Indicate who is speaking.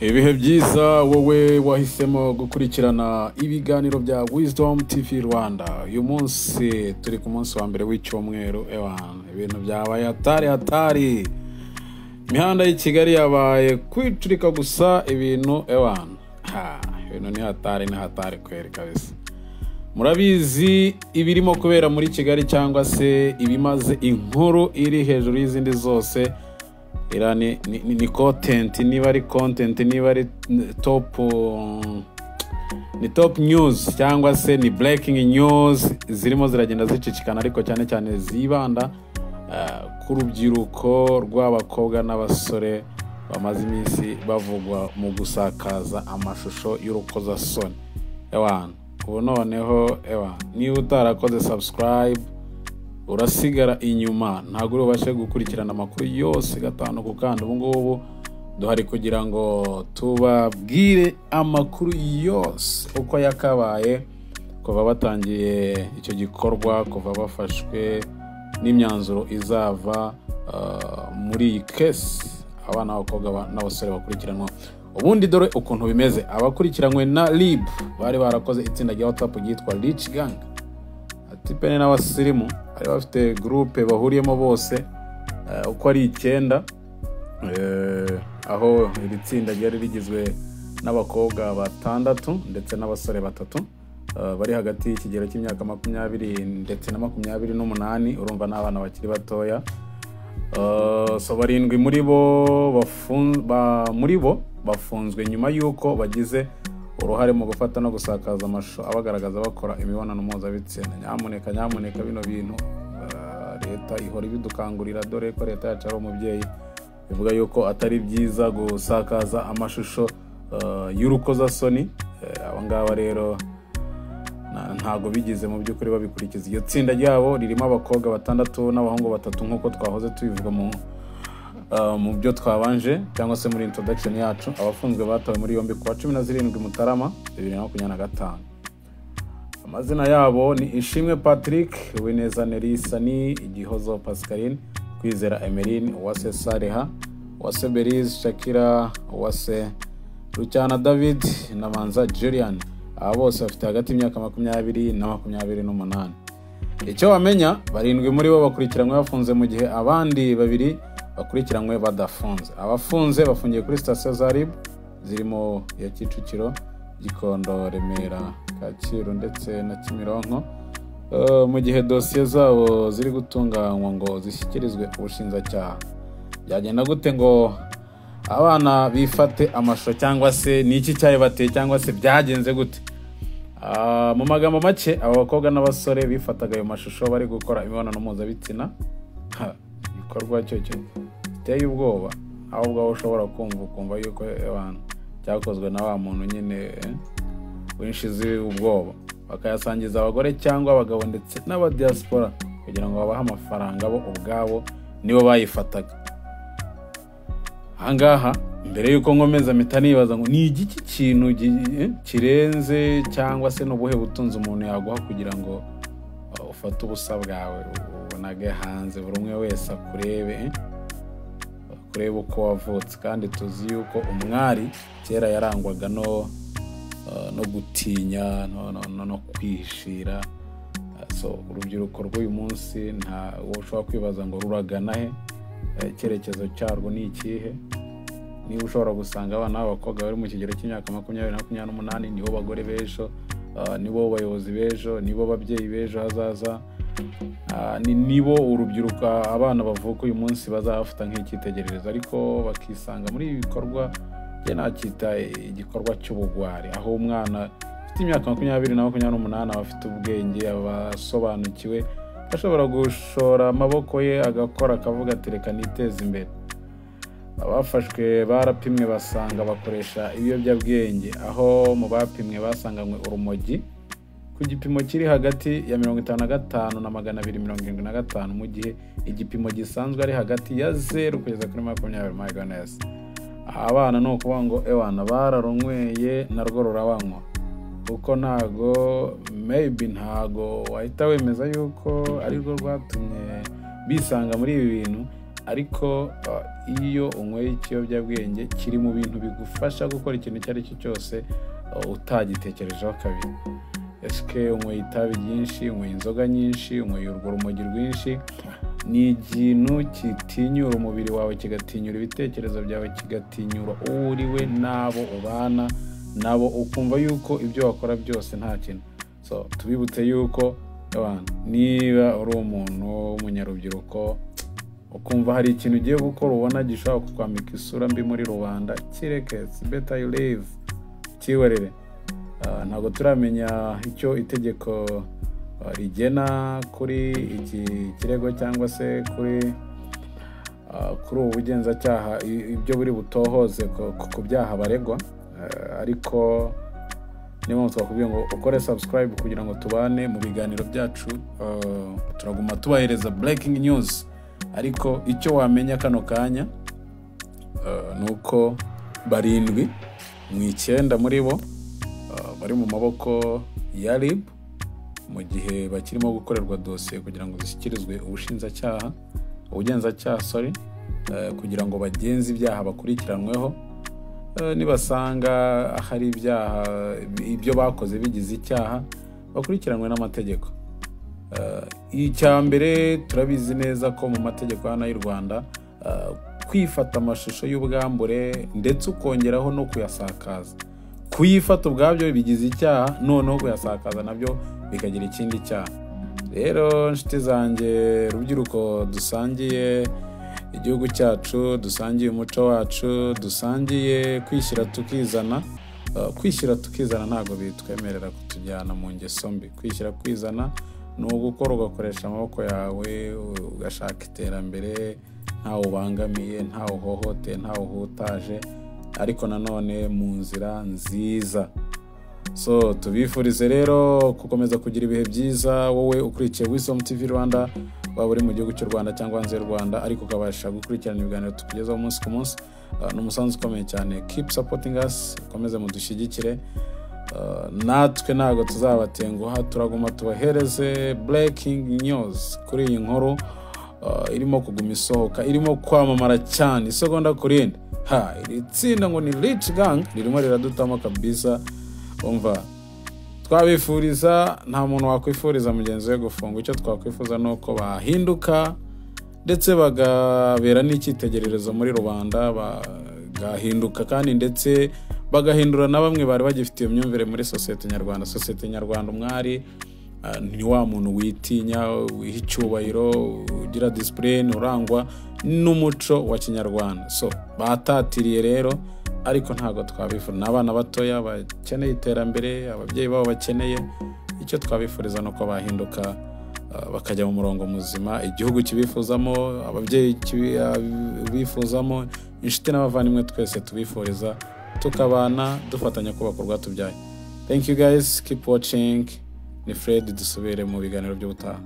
Speaker 1: Ibihe byiza wowe wahisemo gukurikirana ibiganiro bya Wisdom TV Rwanda. Uyu munsi turi ku munsi wa mbere w'icyumweru. Ewana, ibintu byabaye hatari hatari, imihanda y'i Kigali yabaye kwicurika gusa. Ibintu, ewana, ha, ibintu ni hatari, ni hatari kweri kabisa. Murabizi ibirimo kubera muri Kigali cyangwa se ibimaze inkuru iri hejuru y'izindi zose. Iriya ni content, niba ari content, niba ari top, ni top news cyangwa se ni breaking news zirimo ziragenda zicicikana, ariko cyane cyane zibanda ku rubyiruko rw'abakobwa n'abasore bamaze iminsi bavugwa mu gusakaza amashusho y'urukozasoni. Ewana, ubu noneho, ewana, niba utarakoze subscribe urasigara inyuma, ntabwo uri bubashe gukurikirana amakuru yose gatanu ku kandi. Ubu ngubu duhari kugira ngo tubabwire amakuru yose uko yakabaye kuva batangiye icyo gikorwa, kuva bafashwe, n'imyanzuro izava muri iyi case abana b'abakobwa n'abasore bakurikiranwa. Ubundi dore ukuntu bimeze: abakurikiranywe na RIB bari barakoze itsinda rya WhatsApp ryitwa Rich Gang. Atipene n'abasirimu bari bafite groupe bahuriyemo bose uko ari icyenda, aho iri tsinda ryari rigizwe n'abakobwa batandatu ndetse n'abasore batatu, bari hagati y'ikigero cy'imyaka 20 ndetse na 28. Urumva ni abana bakiri batoya. So barindwi muri bo bafunzwe nyuma y'uko bagize uruhare mu gufata no gusakaza amashusho abagaragaza bakora imibonano mpuzabitsina. Nyamuneka, nyamuneka, bino bintu leta ihora ibidukangurira, dore ko leta yacu ari umubyeyi, bivuga yuko atari byiza gusakaza amashusho y'urukozasoni. Aba ngaba rero ntago bigeze mu by'ukuri babikurikiza. Iyo tsinda ryabo ririmo abakobwa batandatu n'abahungu batatu, nk'uko twahoze tubivuga mu byo twabanje cyangwa se muri introduction yacu. Abafunzwe batawe muri yombi kuwa 17 Mutarama 2025. Amazina yabo ni Ishimwe Patrick, Uwineza Nerisa, ni Igihozo Pascaline, Kwizera Emeline, Uwase Sariha, Uwase Berize Shakira, Uwase Rucyana David na Manza Julian. Aba bose bafite hagati y'imyaka 20 na 28. Icyo wamenya, barindwi muri bo bakurikiranywe bafunze, mu gihe abandi babiri bakurikiranywe badafunze. Abafunze bafungiye kuri sitasiyo za RIB zirimo iya Kicukiro, Gikondo, Remera, Kacyiru ndetse na Kimironko, mu gihe dosiye zabo ziri gutunganywa ngo zishyikirizwe ubushinjacyaha. Byagenda gute ngo abana bifate amashusho, cyangwa se ni iki cyabibateye, cyangwa se byagenze gute? Mu magambo make, aba bakobwa n'abasore bifataga ayo mashusho bari gukora imibonano mpuzabitsina. Ha, igikorwa cyo giteye ubwoba, aho ubwawe ushobora kumva ukumva yuko abantu cyakozwe na wa muntu nyine w'inshizi ubwoba, bakayasangiza abagore cyangwa abagabo ndetse n'abadiaspora kugira ngo babahe amafaranga. Bo ubwabo nibo bayifataga. Ahangaha mbere y'uko nkomeza, mpita nibaza ngo ni igiki kintu kirenze, cyangwa se n'ubuhe butunzi umuntu yaguha kugira ngo ufate ubusa bwawe ubonage hanze, buri umwe wese akurebe, akurebe uko wavutse? Kandi tuzi yuko umwari kera yarangwaga no gutinya no kwihishira. So urubyiruko rw'uyu munsi, nta wowe ushobora kwibaza ngo ruragana he? Icyerekezo cyarwo ni ikihe? Niba ushobora gusanga abana b'abakobwa bari mu kigero cy'imyaka 20 na 28 nibo bagore b'ejo, nibo bayobozi b'ejo, nibo babyeyi b'ejo hazaza, nibo urubyiruko, abana bavuka uyu munsi bazabafata nk'icyitegererezo, ariko bakisanga muri ibi bikorwa. Njye nacyita igikorwa cy'ubugwari, aho umwana ufite imyaka 20 na 28 aba afite ubwenge, aba asobanukiwe, ashobora gushora amaboko ye agakora, akavuga ati: "Reka niteze imbere." Abafashwe barapimwe basanga bakoresha ibiyobyabwenge, aho mu bapimwe basanganywe urumogi ku gipimo kiri hagati ya 55 na 275, mu gihe igipimo gisanzwe ari hagati ya 0 kugeza kuri 20. My goodness, abana ni ukuvuga ngo ewana bararunyweye narwo rurabanywa, kuko ntago, maybe ntago wahita wemeza yuko arirwo rwatumye bisanga muri ibi bintu. Ariko iyo unyweye ikiyobyabwenge, kiri mu bintu bigufasha gukora ikintu icyo ari cyo cyose utagitekerejeho kabiri. Esike unyweye itabi ryinshi, unyweye inzoga nyinshi, unyweye urwo rumogi rwinshi, ni ikintu gitinyura umubiri wawe, kigatinyura ibitekerezo byawe, kigatinyura uwo uri we n'abo ubana nabo, ukumva yuko ibyo wakora byose nta kintu. So tubibutse yuko abantu, niba uri umuntu w'umunyarubyiruko, ukumva hari ikintu ugiye gukora ubona gishobora kukwambika isura mbi muri rubanda, kireke. It's better you live, cyihorere. Ntabwo turamenya icyo itegeko rigena kuri iki kirego cyangwa se kuri ubu bugenzacyaha, ibyo buri butohoze ku byaha baregwa. Ariko niyo mpamvu twakubwiye ngo ukore subscribe kugira ngo tubane mu biganiro byacu. Turaguma tubahereza breaking news. Ariko icyo wamenya kano kanya ni uko barindwi mu icyenda muri bo bari mu maboko ya RIB, mu gihe bakirimo gukorerwa dosiye kugira ngo zishyikirizwe ubushinjacyaha, ubugenzacyaha, sorry, kugira ngo bagenze ibyaha bakurikiranweho. Nibasanga hari ibyaha, ibyo bakoze bigize icyaha, bakurikiranwe n'amategeko. Icya mbere, turabizi neza ko mu mategeko hano y'u Rwanda, kwifata amashusho y'ubwambure ndetse ukongeraho no kuyasakaza, kuyifata ubwabyo bigize icyaha, noneho kuyasakaza nabyo bikagira ikindi cyaha. Rero nshuti zanjye, rubyiruko dusangiye igihugu cyacu, dusangiye umuco wacu, dusangiye kwishyira tukizana, kwishyira tukizana ntabwo bitwemerera kutujyana mu ngeso mbi. Kwishyira kwizana ni ugukora, ugakoresha amaboko yawe, ugashaka iterambere ntawe ubangamiye, ntawe uhohoteye, ntawe uhutaje, ariko nanone mu nzira nziza. So tubifurize rero gukomeza kugira ibihe byiza. Wowe ukurikiye Wisdom TV Rwanda, waba uri mu gihugu cy'u Rwanda cyangwa hanze y'u Rwanda, ariko ukabasha gukurikirana ibiganiro tukugezaho umunsi ku munsi, ni umusanzu ukomeye cyane. Keep supporting us, ukomeze mudushyigikire. Natwe ntabwo tuzabatenguha, turaguma tubahereze breaking news kuri iyi nkuru irimo kuguma isohoka, irimo kwamamara cyane isegonda ku rindi. Ha, iri tsinda ngo ni Rich Gang ririmo riradutamo kabisa. Umva, twabifuriza, nta muntu wakwifuriza mugenzi we gufunga. Icyo twakwifuza ni uko bahinduka, ndetse bagabera n'icyitegererezo muri rubanda, bagahinduka kandi ndetse bagahindura na bamwe bari bagifite iyo myumvire muri sosiyete nyarwanda. Sosiyete nyarwanda, umwari ni wa muntu witinya, wiha icyubahiro, ugira discipline, urangwa n'umuco wa kinyarwanda. So batatiriye rero, ariko ntabwo twabifuriza. Ni abana batoya bakeneye iterambere, ababyeyi babo bakeneye. Icyo twabifuriza ni uko bahinduka, bakajya mu murongo muzima igihugu kibifuzamo, ababyeyi bifuzamo, inshuti n'abavandimwe twese tubifuriza, tukabana dufatanya kubaka urwatubyaye. Thank you guys, keep watching. Ni Fred, dusubire mu biganiro by'ubutaha.